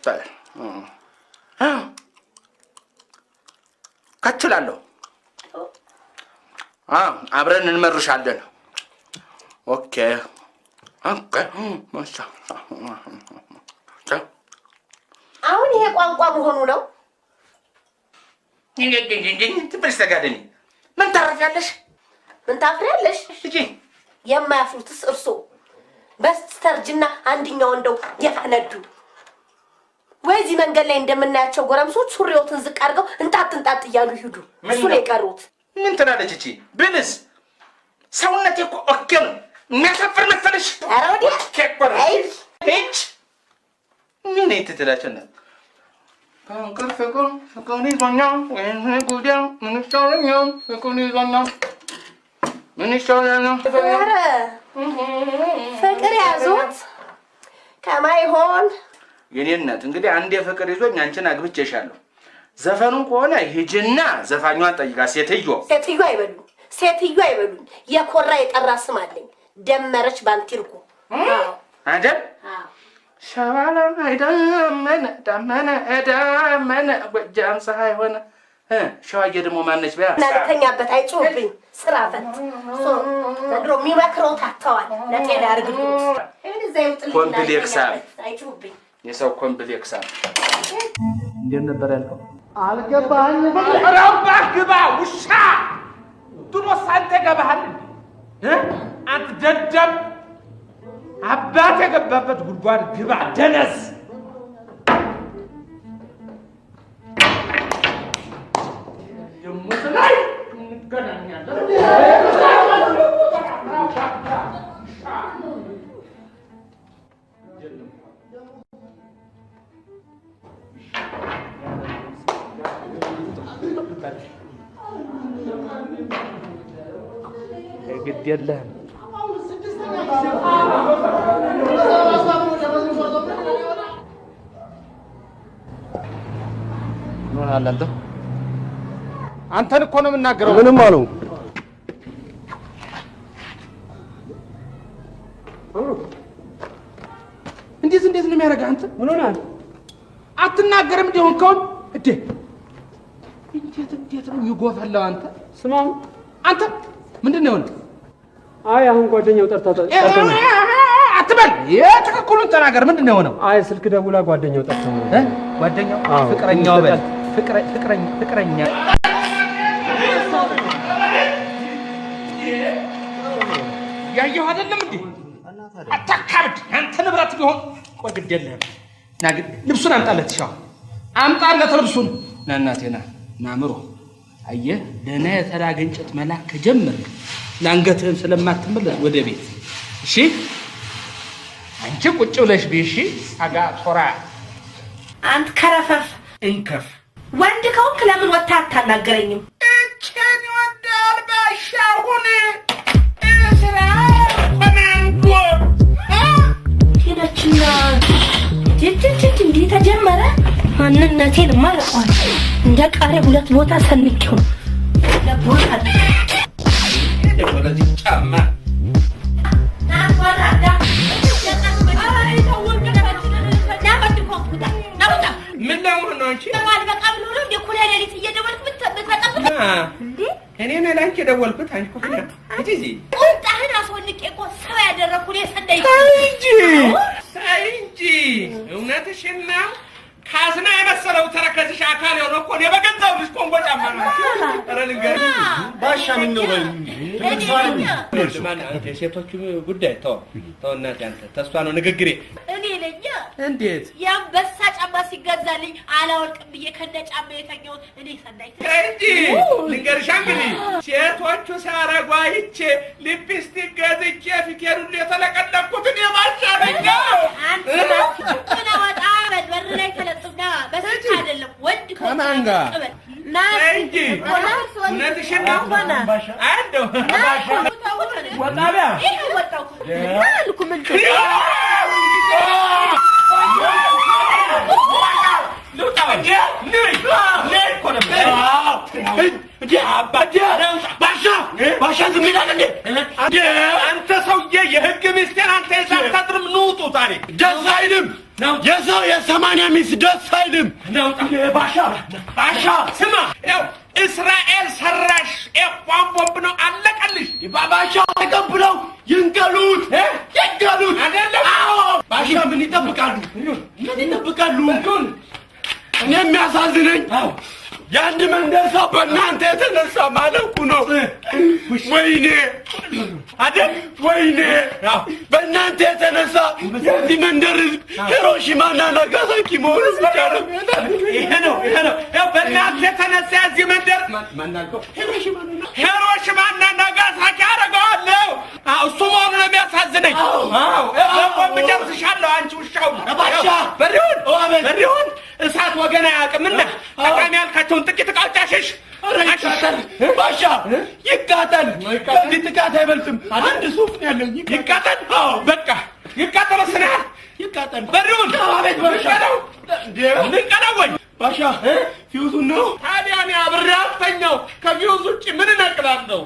ታይ ከችላለሁ። አብረን እንመርሻለን። Okay okay። አሁን ይሄ ቋንቋ መሆኑ ነው። ትበልሽ ተጋደሚ። ምን ታረፊያለሽ? ምን ታፍሪያለሽ? የማያፍሩትስ እርሶ በስተርጅና አንድኛው እንደው የፈነዱ ወይ እዚህ መንገድ ላይ እንደምናያቸው ጎረምሶች ሱሪዎትን ዝቅ አድርገው እንጣጥ እንጣጥ እያሉ ይሂዱ። እሱ ነው የቀሩት። ምን ትላለች እቺ? ብልስ ሰውነቴ እኮ okay ነው። የሚያሳፍር መሰለሽ? ኧረ ወዲያ Okay እኮ ነው። ሂጅ ምን ትትላቸው እና ፍቅር ፍቅር ፍቅር ይዞኛል፣ ወይኔ ጉዴ፣ ምን ይሻለኛል? ፍቅር ይዞኛል፣ ምን ይሻለኛል? ኧረ ፍቅር ያዞት ከማይሆን የኔ እናት እንግዲህ አንድ የፍቅር ይዞኝ አንቺን አግብቼሻለሁ። ዘፈኑን ከሆነ ሂጂና ዘፋኟን ጠይቃ። ሴትዮ ሴትዮ አይበሉኝ፣ ሴትዮ አይበሉኝ። የኮራ የጠራ ስም አለኝ። ደመረች ባንቲርኩ አይደል? ሸባላ ዳመነ ዳመነ ዳመነ ጎጃም ፀሐይ ሆነ። ሸዋዬ ደግሞ ማነች? በያ ናተኛበት አይጮህብኝ። ስራ ፈት ዘንድሮ የሚመክረው ታተዋል። ለጤና ያርግልዎት። ኮምፕሌክስ አይጮህብኝ። የሰው ኮምፕሌክስ እንዴት ነበር ያልከው? አልገባኝም። ኧረ እባክህ ግባ ውሻ። ድሮስ አንተ ገባሃል እንዴ? አንተ ደደብ አባት የገባበት ጉድጓድ ግባ ደነዝ። ደግሞ ላይ እንገናኛለን። ግድ የለህም። ምን ሆነሃል አንተ? አንተን እኮ ነው የምናገረው። ምንም አልሆንኩም። እንዴት እንዴት ነው የሚያደርግህ አንተ? ምን ሆነሃል? አትናገርም እንዲህ ሆንከውን? እንዴ እንዴት እንዴት ነው የሚጎፈላው አንተ? ስማ አንተ ምንድን ነው የሆነ? አይ አሁን ጓደኛው ጠርታ አትበል፣ የትክክሉን ተናገር። ምንድን ነው የሆነው? አይ ስልክ ደውላ ጓደኛው ጠርታ ነው። ጓደኛው ፍቅረኛው በል ፍቅረኛ ፍቅረኛ ያየሁ አይደለም እንዴ? አታካብድ። ያንተ ንብረት ቢሆን ቆይ ግድ የለህም። ና ግን ልብሱን አምጣለት፣ ሻው አምጣለት ልብሱን። ና እናቴ ና ና ምሮ። አየህ ደህና የተላገ እንጨት መላክ ከጀመርክ ለአንገትህም ስለማትመለስ ወደ ቤት እሺ። አንቺ ቁጭ ብለሽ ብይ እሺ። አጋ ቶራ አንተ ከረፈፍ እንከፍ ወንድ ከሆንክ ለምን ወጥተህ አታናገረኝም? እችን ይወዳል ባሻሁን እስራ ኮማንዶ ሄደችና ጅጅጅ እንዲህ ተጀመረ። ማንነቴን ማለቋል። እንደ ቃሪያ ሁለት ቦታ ሰንኬው ለቦታ ወደዚህ ጫማ ምን ለመሆን ነው አንቺ? እኔ ነኝ ለአንቺ የደወልኩት። አንቺ እኮ እንጂ እዚህ ቁንጣህን አስወልቄ እኮ ሰው ያደረግኩ እኔ ሰዳይ ተይ እንጂ ተይ እንጂ፣ እውነትሽን ነው። ካዝና የመሰለው ተረከዝሽ አካል የሆነ እኮ እኔ በገዛው ልጅ ኮንጎ ጫማ ነው። ኧረ ልንገርሽ ባሻ ምን ነው በል የሴቶቹ ጉዳይ ተው ተው፣ እናቴ አንተ ተስፋ ነው ንግግሬ። እኔ ነኝ እንዴት የአንበሳ ጫማ ሲገዛልኝ አላወልቅም ብዬ ከነ ጫማ የተኛሁት እኔ ሰናይት ተይ እንጂ ልንገርሽ፣ እንግዲህ ሴቶቹ ሲያረጉ አይቼ ሊፕስቲክ ገዝቼ ፊቴን ሁሉ የተለቀለቅኩት እኔ ባሻ ነኝ። አንተ ወጣ በል በር ላይ ተለጥፍና በስልክ አይደለም ወንድ ከማን ጋር? ተይ እንጂ እውነትሽን ነው። እንደው ወጣ በያ ባሻ ዝም ይላል እንዴ? አንተ ሰውዬ የህግ ሚስቴር አንተ የሳታጥርም ንውጡ ዛሬ ደስ አይልም። የሰው የ80 ሚስት ደስ አይልም። ባሻ ባሻ ስማ፣ ያው እስራኤል ሰራሽ F1 ቦምብ ነው። አለቀልሽ። ባሻ ተቀብለው ይንቀሉት ይንቀሉት። አይደለም? አዎ ባሻ ምን ይጠብቃሉ? ምን ይጠብቃሉ? እኔ የሚያሳዝነኝ የአንድ መንደር ሰው በእናንተ የተነሳ ማለቁ ነው። ወይኔ አይደል? ወይኔ በእናንተ የተነሳ የዚህ መንደር ህዝብ ሂሮሺማና ናጋሳኪ መሆኑ ብቻ ነው። ይሄ ነው ይሄ ነው። ያው በእናንተ የተነሳ የዚህ መንደር ማን አልከው? ሂሮሺማና ናጋሳኪ አደርገዋለሁ። አዎ እሱ መሆኑ ነው የሚያሳዝነኝ። አዎ በቦምብ ጨርስሻለሁ። አንቺ ውሻው ባሻ! በሪሁን በሪሁን እሳት ወገን አያውቅምና ጠቃሚ ያልካቸውን ጥቂት እቃዎች አሽሽ። ኧረ ይቃጠል ባሻ ይቃጠል። ከዚህ ጥቃት አይበልጥም። አንድ ሱፍ ነው ያለኝ። ይቃጠል። አዎ በቃ ይቃጠል። ወስነሃል። ይቃጠል። በሪሁን አቤት ባሻ። ልንቀለው ልንቀለው ወይ ባሻ ፊውዙን ነው ታዲያ እኔ አብሬ አልተኛው። ከፊውዝ ውጭ ምን እነቅላለሁ?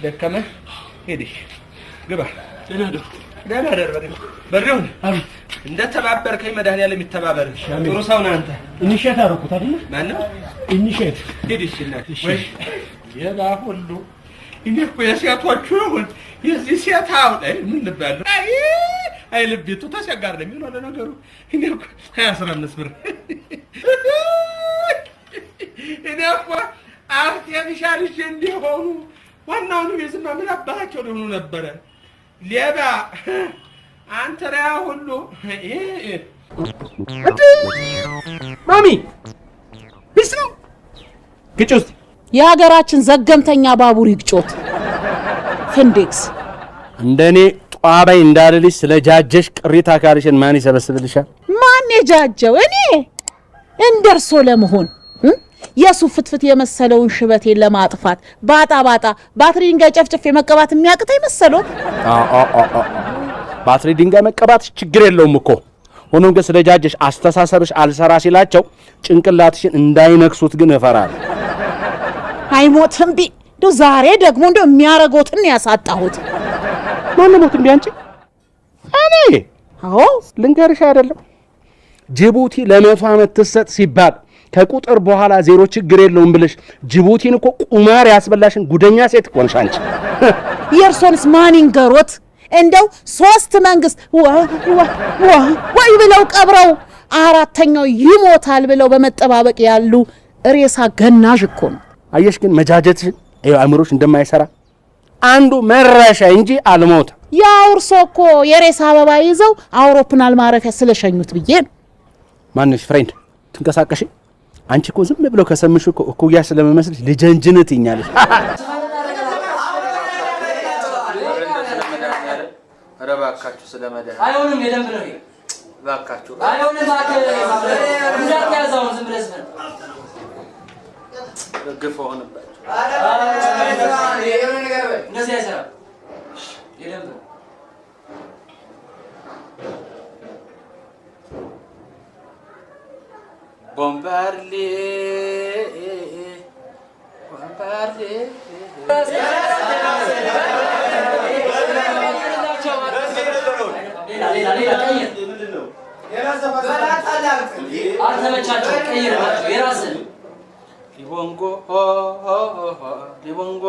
ደከመ። ሂድ ግባ። ደህና ደሩ። ደህና ደር በሪሁን። በሪሁን እንደ ተባበርከኝ መድኃኒዓለም ይተባበር። ጥሩ ሰው ነህ አንተ። initiate አደረኩት አይደለ? ማነው? initiate ሂድ። እሺ እናቴ። ወይ ሌባ ሁሉ እኔ እኮ የሴቶቹ ይሁን የዚህ ሴት አሁን አይ ምን ልበል? አይ አይ ልቤቱ ተቸጋሪ ነው የሚሆነው ለነገሩ። እኔ እኮ 15 ብር እኔ እኮ artificial ይዤ እንዲሆኑ ዋናውን የዝማ ምን አባታቸው ሊሆኑ ነበረ። ሌባ አንተ ሪያ ሁሉ ማሚ peace ነው ግጭ ውስጥ የሀገራችን ዘገምተኛ ባቡር ይግጮት። ፍንዴክስ እንደኔ ጧባይ እንዳልልሽ ስለ ጃጀሽ ቅሪተ አካልሽን ማን ይሰበስብልሻል? ማን የጃጀው? እኔ እንደርሶ ለመሆን የሱፍ ፍትፍት የመሰለውን ሽበቴን ለማጥፋት ባጣ ባጣ ባትሪ ድንጋይ ጨፍጭፌ መቀባት የሚያቅተኝ መሰሎት? ባትሪ ድንጋይ መቀባት ችግር የለውም እኮ። ሆኖም ግን ስለ ጃጀሽ አስተሳሰብሽ አልሰራ ሲላቸው ጭንቅላትሽን እንዳይነክሱት ግን እፈራለሁ። አይሞትም ቢ እንደው ዛሬ ደግሞ እንደው የሚያረጎትን ያሳጣሁት። ማነው ሞት እምቢ አንቺ? እኔ አዎ ልንገርሽ አይደለም ጅቡቲ ለ100 ዓመት ትሰጥ ሲባል ከቁጥር በኋላ ዜሮ ችግር የለውም ብለሽ ጅቡቲን እኮ ቁማር ያስበላሽን ጉደኛ ሴት እኮ ነሽ አንቺ። የእርሶንስ ማን ይንገሮት? እንደው 3 መንግስት ዋ ዋ ዋ ወይ ብለው ቀብረው አራተኛው ይሞታል ብለው በመጠባበቅ ያሉ ሬሳ ገናዥ እኮ ነው። አየሽ ግን መጃጀትሽን ይኸው አእምሮሽ እንደማይሰራ አንዱ መረሻ እንጂ አልሞተም። ያው እርሶ እኮ የሬሳ አበባ ይዘው አውሮፕላን ማረፊያ ስለሸኙት ብዬ ነው። ማንሽ friend ትንቀሳቀሽ? አንቺ እኮ ዝም ብለው ከሰምሽ እኮ እኩያ ስለምመስልሽ ልጀንጅነት ይኛለሽ። ኧረ እባካችሁ ስለመድኃኒዓለም አይሆንም፣ የደንብ ነው ይሄ። እባካችሁ አይሆንም፣ እባክህ እንዳትያዝ አሁን ዝም ብለህ ዝም ግፍ ሆነባችሁ። እንደዚህ አይሰራም። የደንብ ነው። ቦምባርሌ ቦምባርሌ ሌላ ሌላ ሌላ ቀይር። አልተመቻቸውም፣ ቀይርላቸው የራስህን። ሊቦንጎ ሆ ሆ ሆ ሊቦንጎ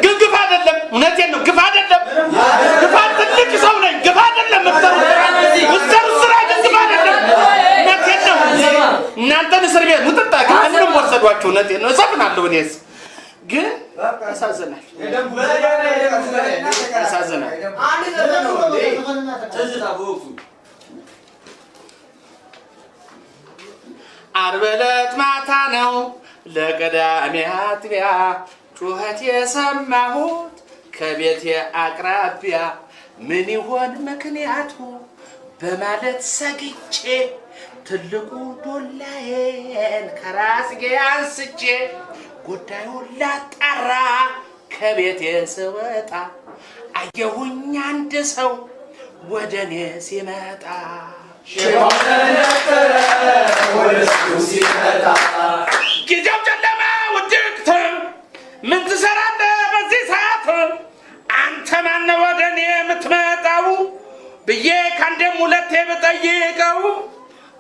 ግን ግፍ አይደለም። እውነቴን ነው፣ ግፍ አይደለም። ግፍ ትልቅ ሰው ነኝ። ግፍ አይደለም። የምትሰሩት ስራ ግን ግፍ አይደለም። እውነቴን ነው። እናንተን እስር ቤት ሙጥጣ ከምንም ወሰዷችሁ። እውነቴን ነው። እዘፍናለሁ እኔስ ግን ያሳዝናል፣ ያሳዝናል። ዓርብ ዕለት ማታ ነው ለቅዳሜ አጥቢያ ጩኸት የሰማሁት ከቤቴ አቅራቢያ ምን ይሆን ምክንያቱ በማለት ሰግቼ ትልቁ ዶላዬን ከራስጌ አንስቼ ጉዳዩን ላጣራ ከቤቴ ስወጣ አየሁኝ አንድ ሰው ወደ እኔ ሲመጣ። ጊዜው ጨለማ ውድቅት፣ ምን ትሰራለህ በዚህ ሰዓት? አንተ ማነህ ወደ እኔ የምትመጣው ብዬ ከአንዴም ሁለቴ ብጠይቀው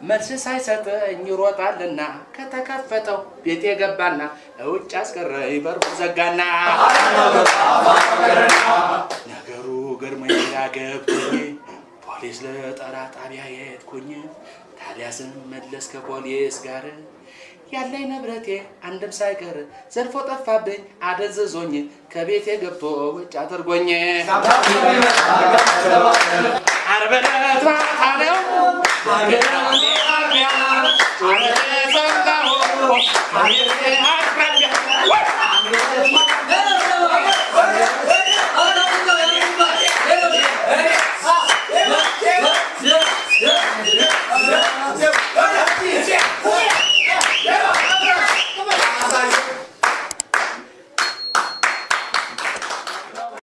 መልስ ሳይሰጠኝ ይሮጣልና ከተከፈተው ቤቴ ገባና ውጭ አስቀረኝ በሩ ዘጋና። ነገሩ ገርሞኝ ግራ ገብቶኝ ፖሊስ ልጠራ ጣቢያ የሄድኩኝ። ታዲያ ስመለስ ከፖሊስ ጋር ያለኝ ንብረቴ አንድም ሳይቀር ዘርፎ ጠፋብኝ አደንዝዞኝ ከቤቴ ገብቶ ውጭ አድርጎኝ። ዓርብ ዕለት ማታ ነው ቅዳሜ አጥቢያ አረቴ ሰማሁ አቤቴ አቅራቢያ።